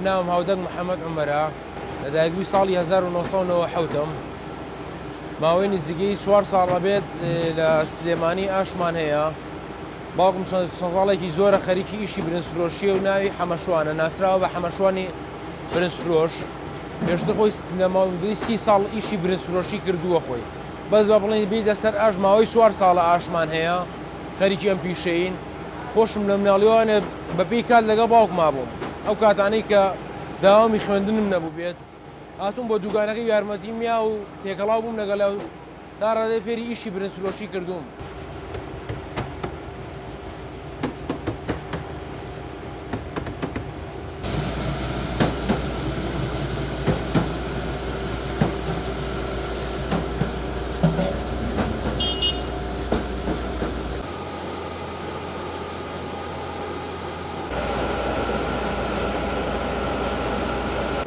ناوم هاودەنگ محەمەد عومەرە، لەدایکبووی ساڵی 1997 م. ماوەی نزیکەی چوار ساڵ ئەبێت لە سلێمانی ئاشمان هەیە. باوکم چەند ساڵێکی زۆرە خەریکی ئیشی برنجفرۆشییە و ناوی حەمەشوانە، ناسراوە بە حەمەشوانی برنجفرۆش. پێشتر خۆی لە ماوەی 30 ساڵ ئیشی برنجفرۆشی کردووە خۆی. بەس با بڵێین بیتە سەر ئاش ماوەی چوار ساڵە ئاشمان هەیە خەریکی ئەم پیشەین. خۆشم لە مناڵیوانێ بە پێی کات لەگەڵ باوکما بووم. ئەو کاتانەی کە داوامی خوێندنم نەبووبێت هاتووم بۆ دوکانەکەی یارمەتیم یا و تێکەڵاو بووم لەگەڵیا و تا ڕادەی فێری ئیشی برنجفرۆشی کردووم.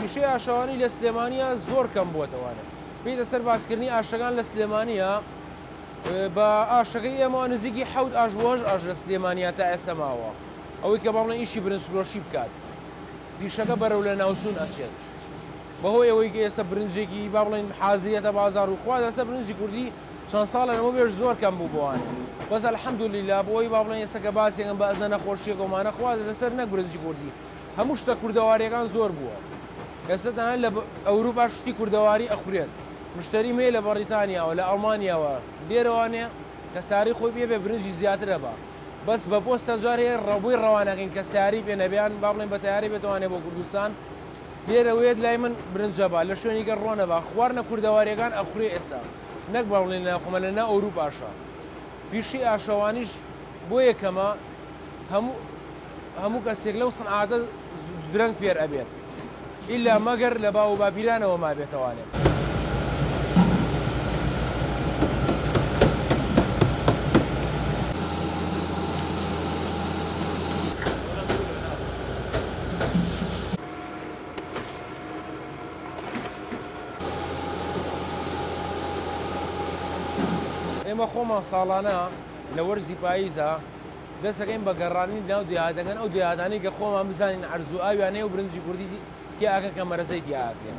پیشەی ئاشەوانی لە سلێمانییە زۆر کەم بووەتەوانێ بێیتە سەر باسکردنی ئاشەکان لە سلێمانییە بە ئاشەکەی ئێمەوە نزیکی حەوت ئاش بۆ هەشت ئاش لە سلێمانییە تا ئێستا ماوە ئەوەی کە با بڵێین ئیشی برنجفرۆشی بکات پیشەکە بەرەو لەناوچوون ئەچێت بەهۆی ئەوەی کە ئێستا برنجێکی با بڵێین حازریەتە بازاڕ و خوا لەسەر برنجی کوردی چەند ساڵێ لەمەوبێش زۆر کەم بوو بۆوانێ بەس الحمدللە بۆ ئەوەی با بڵێین ئێستا کە باسێکم بە ئەزە نەخۆشیەکەومانە خوا لەسەر نەک برنجی کوردی هەموو شتە کوردەواریەکان زۆر بووە ئێستا تەنانەت لە ئەوروپاش شتی کوردەواری ئەخورێت مشتەریم هەیە لە بەڕیتانیاوە لە ئەڵمانیاوە لێرەوانێ کە ساری خۆی پێ بێ برنجی زیاتر ئەبا بەس بە پۆستە جار هەیە ڕەبۆی ڕەوانەکەین کە ساری پێ نەبێ یان با بڵێین بە تەیارە بێتەوانێ بۆ کوردستان لێرە وێت لای من برنجە با لە شوێنی کە ڕۆنە با خواردنە کوردەواریەکان ئەخورێ ئێستا نەک با بڵێین لە خۆمان لە ناو ئەوروپاشا پیشەی ئاشەوانیش بۆیە کەمە هەموو هەموو کەسێک لەو سنعاتە درەنگ فێر ئەبێت ئیلا مەگەر لە باو و باپیرانەوە مابێتەوانێ. ئێمە خۆمان ساڵانە لە وەرزی پاییزا دەست ئەکەین بە گەڕانی ناو دێهاتەکان، ئەو دێهاتانەی کە خۆمان بزانین عەرز و ئاویان هەیە و برنجی کوردی تیا ئەکەن کە مەرەزەی تیا ئەکرێ.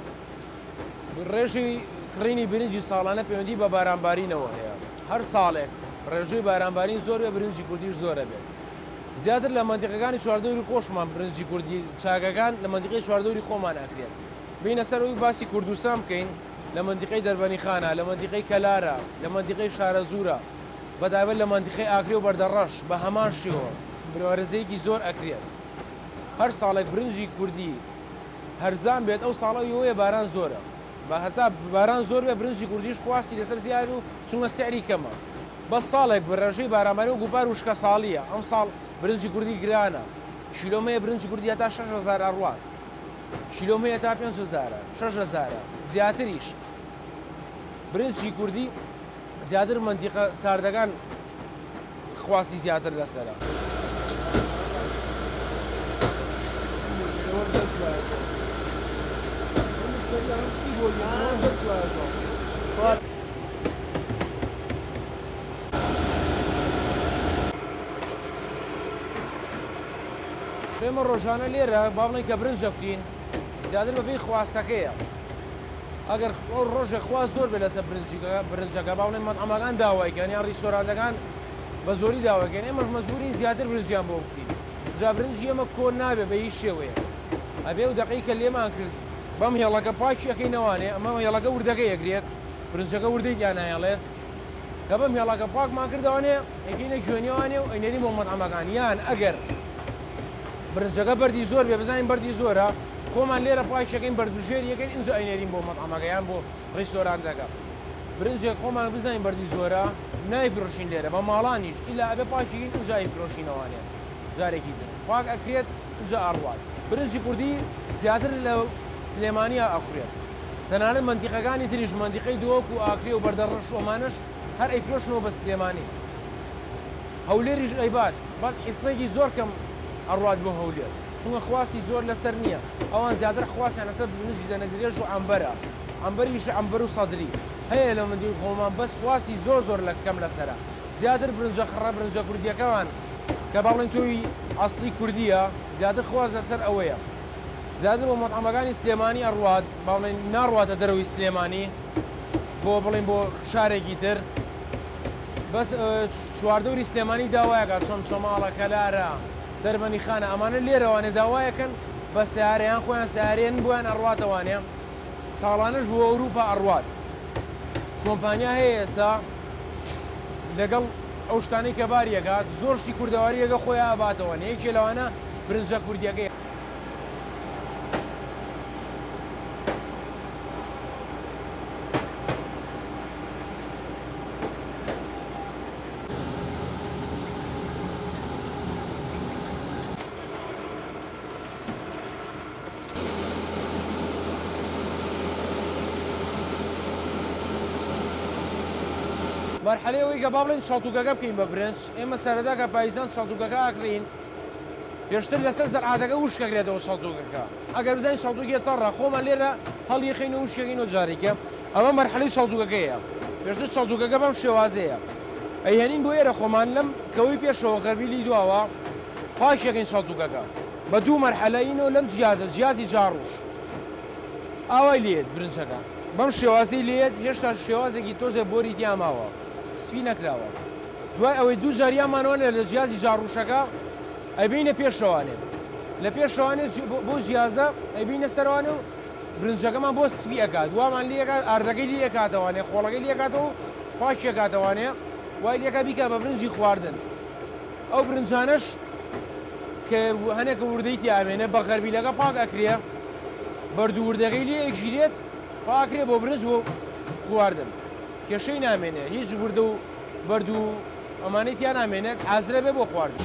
ڕێژەی کڕینی برنجی ساڵانە پەیوەندی بە بارانبارینەوە هەیە. هەر ساڵێک ڕێژەی بارانبارین زۆر بێ برنجی کوردیش زۆر ئەبێت. زیاتر لە مەنتیقەکانی چواردەوری خۆشمان برنجی کوردی چاکەکان لە مەنتیقەی چواردەوری خۆمان ئەکرێت. بێینە سەر ئەوەی باسی کوردستان بکەین لە مەنتیقەی دەربەنیخانە، لە مەنتیقەی کەلارە، لە مەنتیقەی شارەزوورە، بە تایبەت لە مەنتیقەی ئاکرێ و بەردەڕەش بە هەمان شێوە مەرزەیەکی زۆر ئەکرێت. هەر ساڵێک برنجی کوردی هەرزان بێت ئەو ساڵە ئەوەیە باران زۆرە. بە هەتا باران زۆر بێت برنجی کوردیش خواستی لەسەر زیاد و چونکە سعری کەمە. بەس ساڵێک بە ڕێژەی بارانبارین وەکو پار وشکەساڵییە ئەمساڵ برنجی کوردی گرانە کیلۆم هەیە برنجی کوردی هەتا 6000 ئەڕوات کیلۆم هەیە تا 5000 6000 زیاتریش برنجی کوردی زیاتر مەنتیقە ساردەکان خواستی زیاتر لەسەرە. ئێمە ڕۆژانە لێرە با بڵێین کە برنج دەکوتین زیاتر بەپێی خواستەکەیە ئەگەر ڕۆژێ خواست زۆر بێت لەسەر برنجەکە با بڵێین مەتعەمەکان داوای کەن یان ڕیستۆرانتەکان بە زۆری داوای کەن ئێمەش مەجبورین زیاتر برنجیان بۆ بکوتین جا برنجی ئێمە کۆن نابێ بە هیچ شێوەیەک ئەبێ ئەو دەقەی کە لێمان کرد بەم هێڵەکە پاکی ئەکەینەوانێ ئەمە هێڵەکە وردەکەی ئەگرێت برنجەکە وردەی تیا نایەڵێت کە بەم هێڵەکە پاکمان کردەوانێ ئەیکەینە گوێنیەوانێ و ئەینێرین بۆ مەتعەمەکان یان ئەگەر برنجەکە بەردی زۆر بێ بزانین بەردی زۆرە خۆمان لێرە پاکی ئەکەین بەردبژێری ئەکەین ئینجا ئەینێرین بۆ مەتعەمەکە یان بۆ ڕیستۆرانتەکە برنجێک خۆمان بزانین بەردی زۆرە نایفرۆشین لێرە بە ماڵانیش ئیلا ئەبێ پاکی کەین ئینجا ئەیفرۆشینەوانێ جارێکی تر پاک ئەکرێت ئینجا ئەڕوات. برنجی کوردی زیاتر لە سلێمانیا ئەخورێت تەنانەت مەنتیقەکانی تریش مەنتیقەی دهۆک و ئاکرێ و بەردەڕەش و ئەمانەش هەر ئەیفرۆشنەوە بە سلێمانی هەولێریش ئەیبات بەس حیسەیەکی زۆر کەم ئەڕوات بۆ هەولێر چونکە خواستی زۆر لەسەر نییە ئەوان زیاتر خواستیان لەسەر برنجی دەنە درێژ و عەمبەرە عەمبەریش عەمبەر و سەدری هەیە لە مەنتیقەی خۆمان بەس خواستی زۆر زۆر لە کەم لەسەرە زیاتر برنجە خڕە برنجە کوردیەکەمان کە با بڵێین تۆوی ئەسڵی کوردیە زیاتر خواست لەسەر ئەوەیە. زیاتر بۆ مەتعەمەکانی سلێمانی ئەڕوات با بڵێین ناڕواتە دەرەوەی سلێمانی بۆ بڵێین بۆ شارێکی تر بەس چواردەوری سلێمانی داوایەکە چەمچەماڵە کەلارە دەربەنی خانە ئەمانە لێرەوانێ داوایەکەن بە سیارە یان خۆیان سیارێن بۆیان ئەڕواتەوانێ ساڵانەش بۆ ئەوروپا ئەڕوات کۆمپانیا هەیە ئێستا لەگەڵ ئەو شتانەی کە باری ئەکات زۆر شتی کوردەواری لەگەڵ خۆیا ئەباتەوە یەکێ لەوانە برنجە کوردیەکەی. مەرحەلەی ئەوەی کە با بڵێین چەڵتوکەکە بکەین بە برنج، ئێمە سەرەتا کە پاییزان چەڵتوکەکە ئەکڕین پێشتر لەسەر زەرعاتەکە وشک ئەکرێتەوە چەڵتوکەکە، ئەگەر بزانین چەڵتوکێ تەڕە خۆمان لێرە هەڵیخەین و وشکەکەینەوە جارێکە، ئەمە مەرحەلەی چەڵتوکەکەیە، پێشتر چەڵتوکەکە بەم شێوازەیە ئەیهێنین بۆ ئێرە خۆمان لەم کەوەی پێشەوە غەربیلی دواوە پاکیەکەین چەڵتوکەکە. بە دوو مەرحەلە ینۆ لەم جیازە جیازی جاڕوش ئاوای لێیەت برنجەکە بەم شێوازەی لێیەت هێشتا شێوازێکی تۆزێ بۆری تیا ماوە سپی نەکراوە دوای ئەوەی دوو جار یامانەوە لە جیازی جاڕوشەکە ئەبینە پێشەوانێ لە پێشەوانێ بۆ جیازە ئەبینە سەرەوانێ و برنجەکەمان بۆ سپی ئەکات وامان لێ ئەکات ئاردەکەی لێ ئەکاتەوانێ خۆڵەکەی لێ ئەکاتەوە و پاکی ئەکاتەوانێ وای لێ ئەکات بیکا بە برنجی خواردن. ئەو برنجانەش کە هەنێک وردەی تیا ئەمێنێ بە غەربیلەکە پاک ئەکرێ بەرد و وردەکەی لێ ئەگیرێت پاکرێ بۆ برنج بۆ خواردن کێشەی نامێنێ هیچ وردە و بەرد و ئەمانەی تیا نامێنێت حازرە بێ بۆ خواردن.